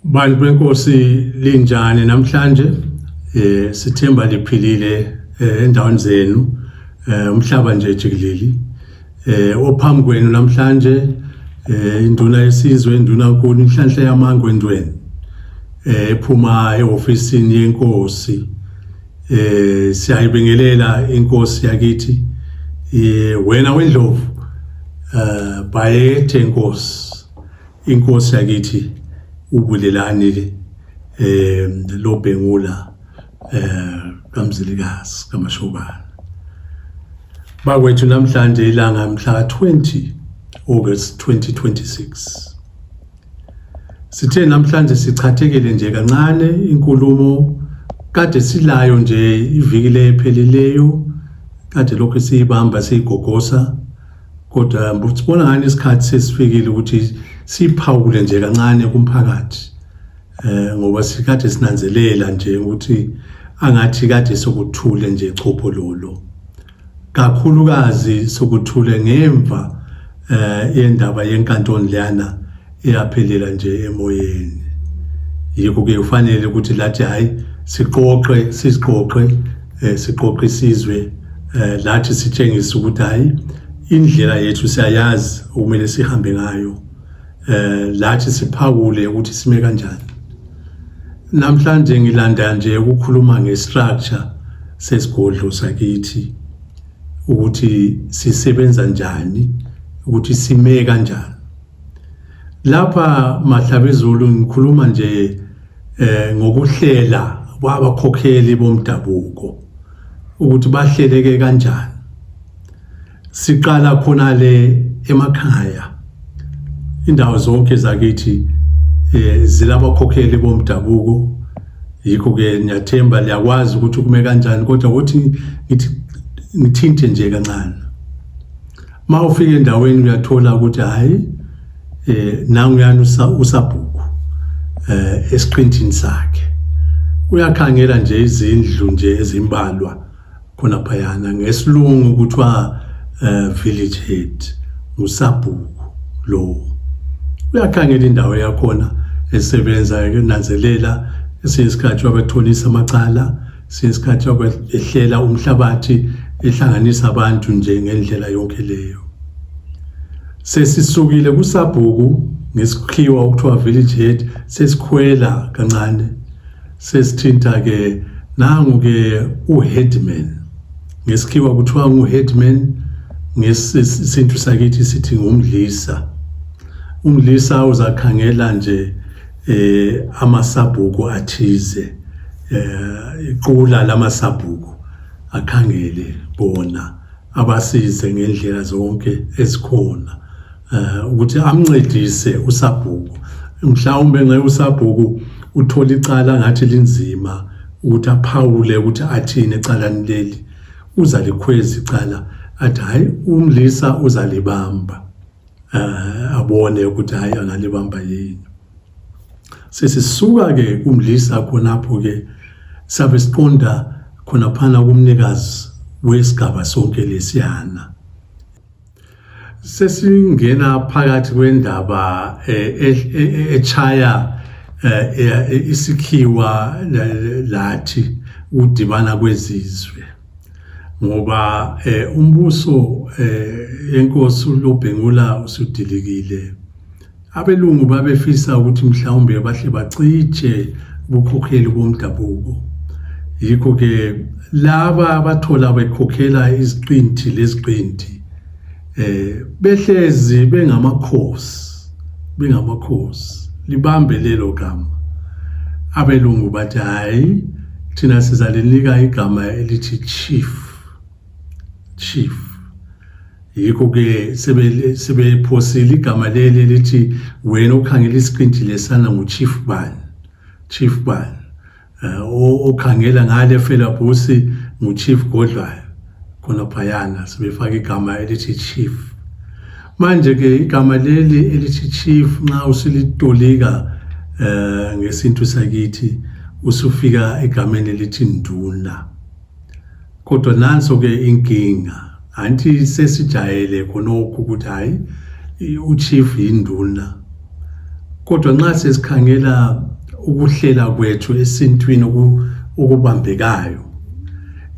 Bantu benkosi linjani namhlanje sithemba liphilile endaweni zenu umhlaba nje jikelele ophambi kwenu namhlanje induna yesizwe induna nkulu inhlanhla yamangwendweni ephuma eofisini yenkosi siyayibingelela inkosi yakithi wena wendlovu bayethe inkosi yakithi ubulelani ke lobhengula kaMzilikazi kaMashobana bakwethu namhlanje ilanga mhla 20 August 2026 sithe namhlanje sichathekele nje kancane inkulumo kade silayo nje iviki lepheleleyo kade lokho siyibamba siyigogosa kodwa sibona ngani isikhathi sesifikile ukuthi siphawule nje kancane kumphakathi ngoba sikade sinanzelela nje ukuthi angathi kade sokuthule nje chophololo kakhulukazi sokuthule ngemva yendaba yenkantolo leyana eyaphelela nje emoyeni yikho ke ufanele ukuthi lathi hayi siqoqe isizwe lathi sitshengisa ukuthi hayi indlela yethu siyayazi okumele sihambe ngayo lathi siphawule ukuthi sime kanjani namhlanje ngilanda nje ukukhuluma ngestructure sesigodlo sakithi ukuthi sisebenza njani ukuthi sime kanjani lapha Mahlabezulu ngikhuluma nje ngokuhlela kwabakhokheli bomdabuko ukuthi bahleleke kanjani siqala khona le emakhaya indawo zonke zakithi zilabakhokheli bomdabuko yikho ke ngiyathemba liyakwazi ukuthi kume kanjani kodwa ukuthi ngithinte nje kancane mawufika endaweni uyathola ukuthi hayi nangu yana usabhuku esiqinthini sakhe uyakhangela nje izindlu nje ezimbalwa khona phayana ngesilungu kuthiwa village head usabhuku lo uyakhangela indawo yakhona esebenza ukunanzelela esesikhathi wabetholisa amacala sesikhathi wabehlela umhlabathi ehlanganisa abantu nje ngendlela yonke leyo sesisukile kusabhuku ngesikhiwa ukuthiwa village head sesikhwela kancane sesithinta ke nangu ke uheadman ngesikhiwa kuthiwa uheadman ngesintu sakithi sithi ngumdlisa umdlisa uzakhangela nje amasabhuku athize iqula lamasabhuku akhangele bona abasize ngendlela zonke ezikhona ukuthi amncedise usabhuku mhlawumbe nxa usabhuku uthola icala ngathi linzima ukuthi aphawule ukuthi athini ecalani leli uzalikhweza icala athi hayi umdlisa uzalibamba abone ukuthi hayi angalibamba yini sesisuka ke kumdlisa khonapho ke sabe siqonda khona phana kumnikazi wesigaba sonke lesiyana sesingena phakathi kwendaba echaya isikhiwa lathi udibana kwezizwe ngoba umbuso yenkosi uLobhengula usudilikile abelungu babefisa ukuthi mhlawumbe bahle baciche ubukhokheli bomdabuko yikho ke laba abathola bekhokhela iziqinthi leziqinthi behlezi bengamakhosi libambe lelo gama abelungu bathi hayi thina sizalinika igama elithi chief yikho ke sebephosile igama leli lithi wena ukhangela isiqinthi lesana nguchief ban okhangela ngale Felabhusi nguchief Godlwayo khona phayana sebefaka igama elithi chief manje ke igama leli elithi chief nxa usilitolika ngesintu sakithi usufika egameni elithi nduna kodwa nanso ke inkinga anti sesijayele khonokho ukuthi hayi uchief induna Kodwa nxa sesikhangela ukuhlela kwethu esintwini okubambekayo,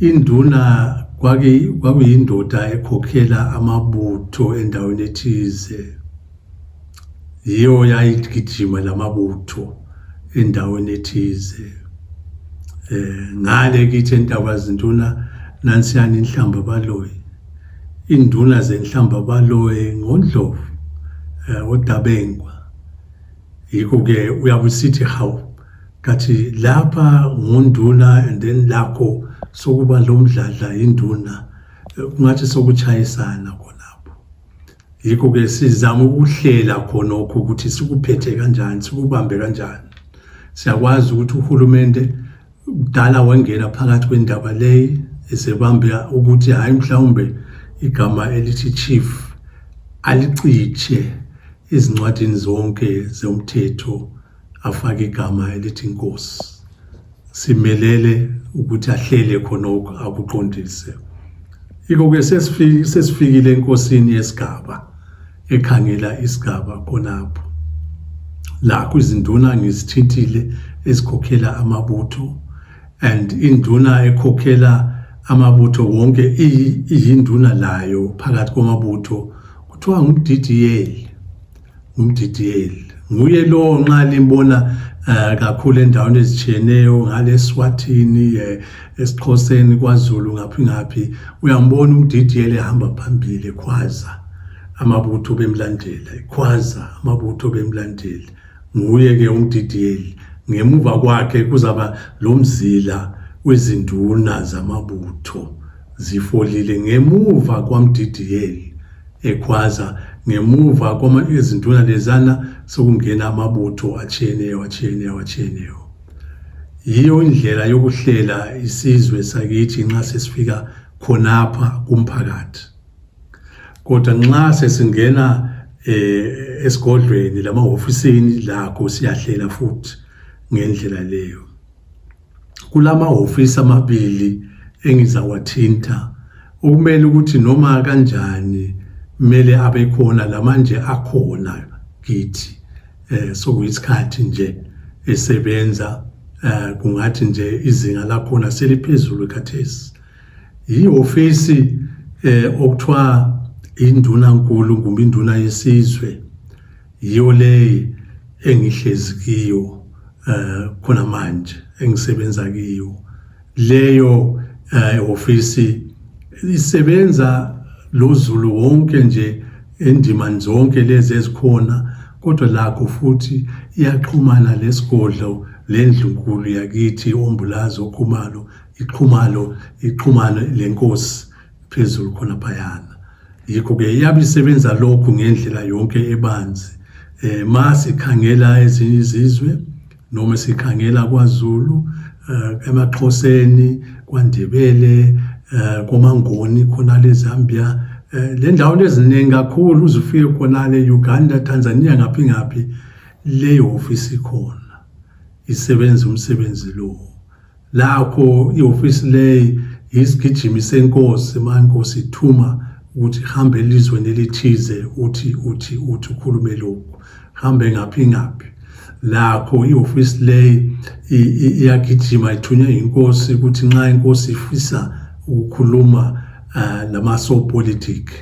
induna kwakuyindoda ekhokhela amabutho endaweni ethize. Yiyo yayigijima lamabutho endaweni ethize. Ngale kithi eNtabazinduna nansiyani inhlamba baloyi. Induna zenhlamba baloyi ngoNdlovu, oDabengwa. Yikho-ke uyabusithi hawu kathi lapha ngonduna and then lakho sokuba lo mdladla induna kungathi sokuchayisana khonapho. Yikho-ke sizama ukuhlela khonokho ukuthi sikuphethe kanjani, sikubambe kanjani. Siyakwazi ukuthi uhulumende udala wangena phakathi kwendaba leyi esebamba ukuthi hayi mhlawumbe igama elithi chief aliciche izincwadini zonke zomthetho afake igama elithi inkosi. Simelele ukuthi ahlele khonokho akuqondise. Yikho-ke sesifikile enkosini yesigaba ekhangela isigaba khonapho. La kwizinduna ngizithintile ezikhokhela amabutho, and induna ekhokhela amabutho wonke iyinduna layo phakathi kwamabutho kuthiwa ngumDDL. Nguye lo nxa limbona kakhulu endaweni ezitshiyeneyo ngale eSwatini, eSixhoseni, kwaZulu, ngaphi uyambona umDDL ehamba phambili ekhwaza amabutho bemlandela, ekhwaza amabutho bemlandela. Nguye-ke umDDL. Ngemuva kwakhe kuzaba lo mzila wezinduna zamabutho zifolile ngemuva kwamDDL ekhwaza, ngemuva izinduna lezana sokungena amabutho atshiyeneyo. Yiyo indlela yokuhlela isizwe sakithi nxa sesifika khonapha kumphakathi. Kodwa nxa sesingena esigodlweni lamahofisini lakho siyahlela futhi ngendlela leyo. Kulamahofisi amabili engizawathinta okumele ukuthi noma kanjani kumele abe khona, lamanje akhona kithi. Sokuyisikhathi nje esebenza, kungathi nje izinga lakhona seliphezulu khathesi. Ihofisi okuthiwa indunankulu kumbe induna yesizwe, yiyo le engihlezi kiyo khona manje, engisebenza kiyo. Leyo ofisi isebenza lo Zulu wonke nje endimani zonke lezi ezikhona, kodwa lakho futhi iyaxhumana lesigodlo lendlunkulu yakithi ombulazi okhumalo, ixhumane lenkosi phezulu khona phayana. Yikho-ke iyabe isebenza lokhu ngendlela yonke ebanzi. Masikhangela ezinye izizwe noma sikhangela kwaZulu, eMaxhoseni, kwaNdebele, koMangoni khona leZambia, le ndawo eziningi kakhulu uzufike khona le Uganda, Tanzania, ngaphi leyo ofisi khona isebenza umsebenzi lo. Lakho ihofisi leyi isigijimi senkosi, mankosi ithuma ukuthi hambe elizweni elithize, uthi ukhulume lokho, hambe ngaphi. Lakho ihofisi leyi iyagijima ithunywe inkosi ukuthi nxa inkosi ifisa ukukhuluma namasopolitiki,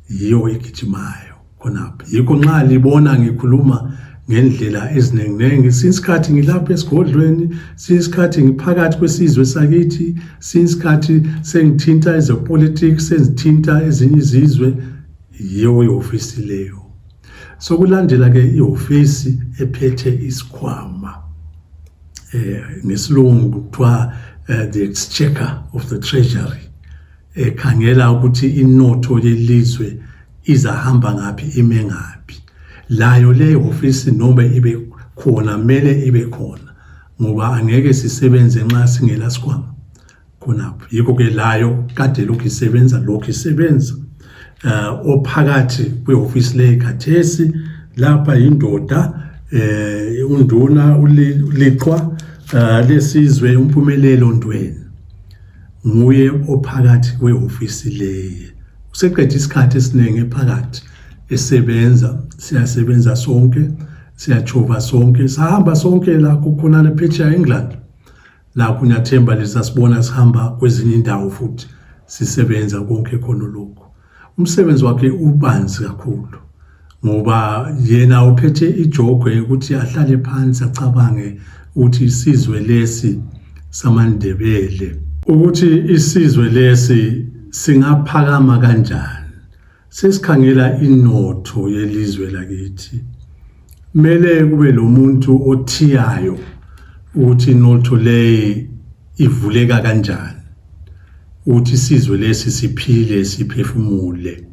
yiyo egijimayo khonapho. Yikho nxa libona ngikhuluma ngendlela ezinenginengi, sinsikhathi ngilapha esigodlweni, sinsikhathi ngiphakathi kwesizwe sakithi, sinsikhathi sengithinta ezepolitics, sengithinta ezinye izizwe, yiyo ihofisi leyo. Sokulandela-ke ihofisi ephethe isikhwama, ngesilungu kuthiwa the exchequer of the treasury, ekhangela ukuthi inotho yelizwe izahamba ngaphi, ime ngaphi. Layo le ofisi noma ibe khona, mele ibe khona, ngoba angeke sisebenze nxa singela sikhwama khonapho. Yikho-ke layo kade lokhu isebenza. Ophakathi kwe-ofisi leyi khathesi lapha yindoda, unduna uliqhwa lesizwe uMphumelelo Ndweni, nguye ophakathi kwe-ofisi leyi. Useqede isikhathi esiningi ephakathi esebenza, siyasebenza sonke. siyachova sonke, sahamba sonke la kukhona le phetsheya England, la kunyathemba lesasibona sihamba kwezinye indawo futhi sisebenza konke khona lokho. Umsebenzi wakhe ubanzi kakhulu ngoba yena uphethe ijogwe ukuthi ahlale phansi acabange ukuthi isizwe lesi samaNdebele, ukuthi isizwe lesi singaphakama kanjani. Sesikhangela inotho yelizwe lakithi, kumele kube lo muntu othiyayo ukuthi inotho le ivuleka kanjani, ukuthi isizwe lesi siphile siphefumule.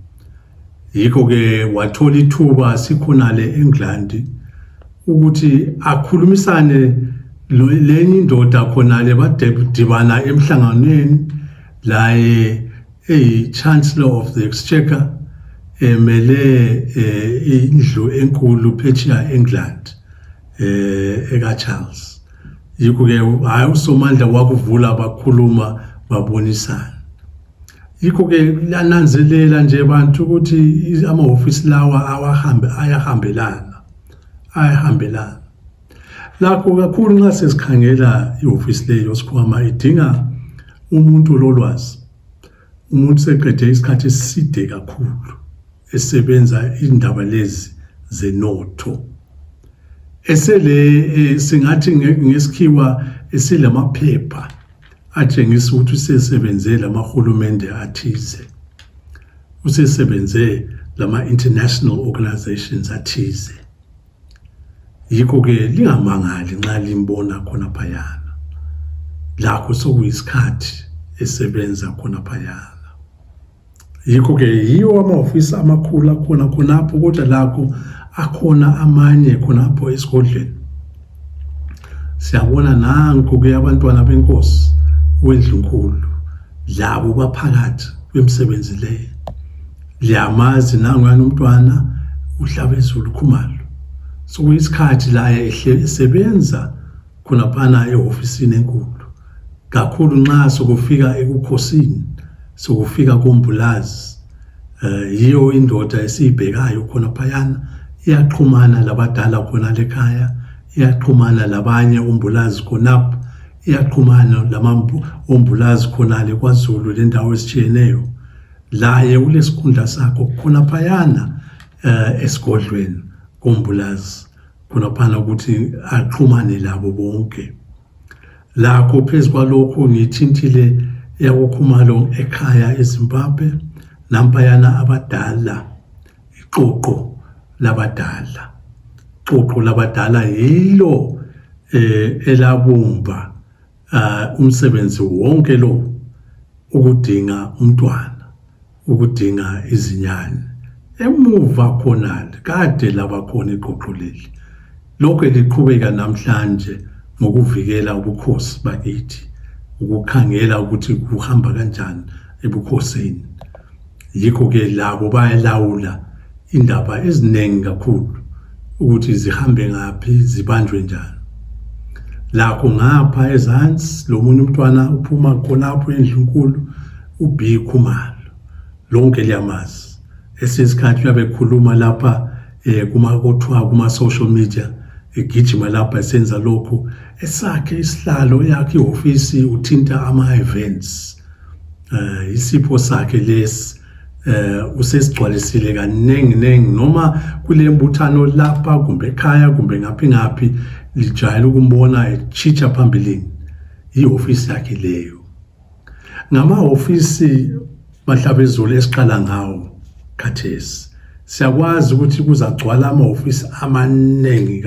Yikho ke wathola ithuba sikhona le England ukuthi akhulumisane lenye indoda khona le badibana emhlanganweni la Chancellor of the Exchequer emele indlu enkulu phetsheya England eka Charles. Yikho ke hayi uSomandla wakuvula bakhuluma babonisana. Yikho ke lananzelela nje abantu ukuthi amahofisi lawa ayahambelana. Lakho kakhulu nxa sesikhangela ihofisi leyo sikhwama idinga umuntu lolwazi, umuntu seqede isikhathi eside kakhulu esebenza indaba lezi zenotho, esele singathi ngesikhiwa esilamaphepha atshengisa ukuthi usesebenze lamahulumende athize, usesebenze lama-international organizations athize. Yikho ke lingamangali nxa limbona khona phayana, lakho sokuyisikhathi esebenza khona phayana. Yikho ke yiwo amahofisi amakhulu akhona khonapho, kodwa lakho akhona amanye khonapho esigodlweni. Siyabona nanku ke abantwana benkosi wendlunkulu labo baphakathi kwemisebenzi leyo. Liyamazi nangwana umntwana uHlabezulu Khumalo, sokuyisikhathi la esebenza khonaphana ehofisini enkulu, kakhulu nxa sokufika ekukhosini, sokufika kombulazi. Yiyo indoda esiyibhekayo khona phayana, iyaxhumana labadala khona lekhaya, iyaxhumana labanye ombulazi khonapho, iyaxhumana ombulazi khona le KwaZulu lendawo ezitshiyeneyo. Laye ulesikhundla sakho khona phayana esigodlweni kombulazi khonaphana ukuthi axhumane labo bonke. Lakho phezu kwalokho ngithintile yakuKhumalo ekhaya eZimbabwe, nampayana abadala, iqoqo labadala yilo elabumba umsebenzi wonke lo, ukudinga umntwana, ukudinga izinyane. Emuva khonale kade labakhona iqoqo leli, lokho liqhubeka namhlanje ngokuvikela ubukhosi bakithi, ukukhangela ukuthi kuhamba kanjani ebukhosini. Yikho ke labo bayalawula indaba eziningi kakhulu ukuthi zihambe ngaphi, zibanjwe njani. Lakho ngapha ezansi lo munye umntwana uphuma khonapho endlunkulu, uB Khumalo, lonke liyamazi. Esesikhathi uyabekhuluma lapha kuma social media, egijima lapha esenza lokho, esakhe isihlalo yakhe ihofisi, uthinta ama-events, isipho sakhe lesi usesigcwalisile kaningi noma kule mbuthano lapha kumbe ekhaya kumbe ngaphi lijayela ukumbona echitsha phambilini. Ihofisi yakhe leyo. Ngamahofisi baHlabezulu esiqala ngawo khathesi, siyakwazi ukuthi kuzagcwala amahofisi amaningi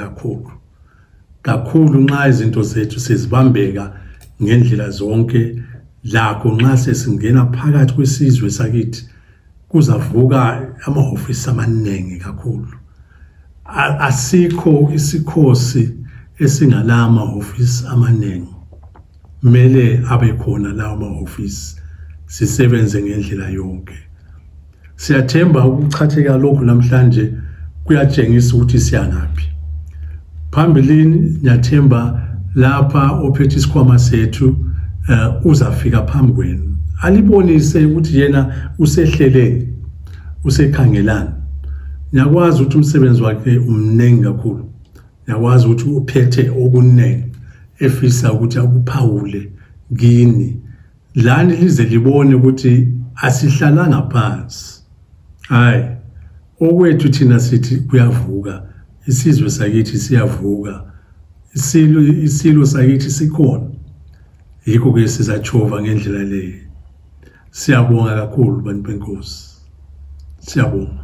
kakhulu nxa izinto zethu sezibambeka ngendlela zonke. Lakho nxa sesingena phakathi kwesizwe sakithi kuzavuka amahofisi amaningi kakhulu. Asikho isikhosi esingala amahofisi amaningi, kumele abe khona lawo amahofisi, sisebenze ngendlela yonke. Siyathemba ukuchatheka lokhu namhlanje kuyatshengisa ukuthi siyangaphi. Phambilini ngiyathemba lapha ophethe isikhwama sethu uzafika phambi kwenu, alibonise ukuthi yena usehleleni, usekhangelana. Ngiyakwazi ukuthi umsebenzi wakhe umningi kakhulu, Yakwazi ukuthi uphethe okuningi efisa ukuthi akuphawule kini. Lani lize libone ukuthi asihlalanga phansi. Hayi, okwethu thina sithi kuyavuka, isizwe sakithi siyavuka, isilo sakithi sikhona. Yikho-ke sizachova ngendlela leyo. Siyabonga kakhulu bantu benkosi. Siyabonga.